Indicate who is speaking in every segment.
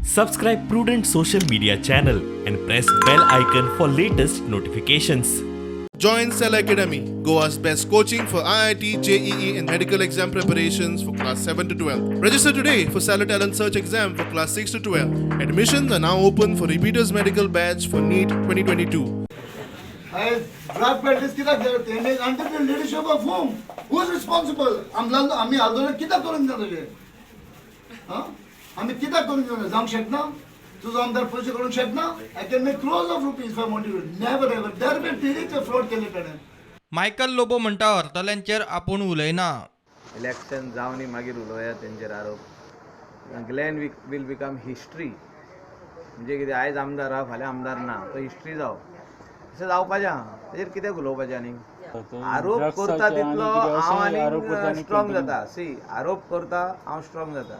Speaker 1: Subscribe Prudent Social Media channel and press bell icon for latest notifications.
Speaker 2: Join Cell Academy, Goa's best coaching for IIT, JEE, and medical exam preparations for class 7 to 12. Register today for Cellar Talent Search exam for class 6 to 12. Admissions are now open for repeaters medical batch for NEET 2022.
Speaker 3: आयज drug peddlers कित्याक जाय under the leadership of whom, who is responsible? आमी आंदोलन कित्याक करूंक दिना तुजें? आं, आमी कित्याक करूंक दिना? जावंक शकना? तुजो आमदार पयशे करूंक शकना? I can make crores of rupees for want to. Never ever there been टिरीचे fraud केले ताणें.
Speaker 4: मायकल लोबो म्हणटा, हरतल्यांचेर आपूण उलयना.
Speaker 5: इलेक्शन जावनी मागीर उलोवया तेंचेर आरोप. Glenn will become history. म्हणजे कितें, आयज आमदार आहा, फाल्यां आमदार ना, तो हिस्ट्री जावप तशें जावपाचें आहा. तेजेर कितें उलोवपाचें आनी? आरोप करता तितलो हांव आनी स्ट्रॉंग जाता. सी, आरोप करता हांव स्ट्रॉंग जाता.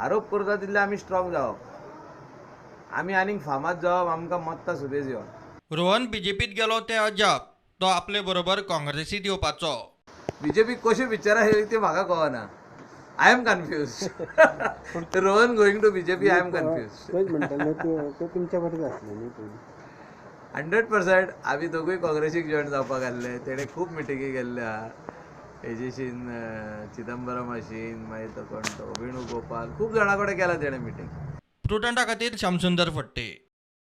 Speaker 5: आरोप करता तितले आमी स्ट्रॉंग जावप, आमी आनीक फामाद जावप, आमकां मत्तां सुबेज येवप.
Speaker 4: रोहन बीजेपीत गेलो तें अजाप, तो आपले बरोबर काँग्रेसीत येवपाचो.
Speaker 5: बीजेपी कशें पिक्चरां येयली तें म्हाका कळना. I am confuse. Rohan going to BJP, I am confuse.
Speaker 6: तेच म्हणटाले, ते तुमच्या बरोबर आसले न्ही पयलीं?
Speaker 5: 100%. आमी दोगूय काँग्रेसीक जॉयन जावपाक आसले. तेणें खूब मिटिंगी केल्ले आहा हेजेशीन, चिदंबरमाशीन, मागीर तो कोण तो वेणुगोपाल, खूब जाणां कडेन केला तेणें मिटींग.
Speaker 4: प्रुडंटा खातीर श्यामसुंदर फडते.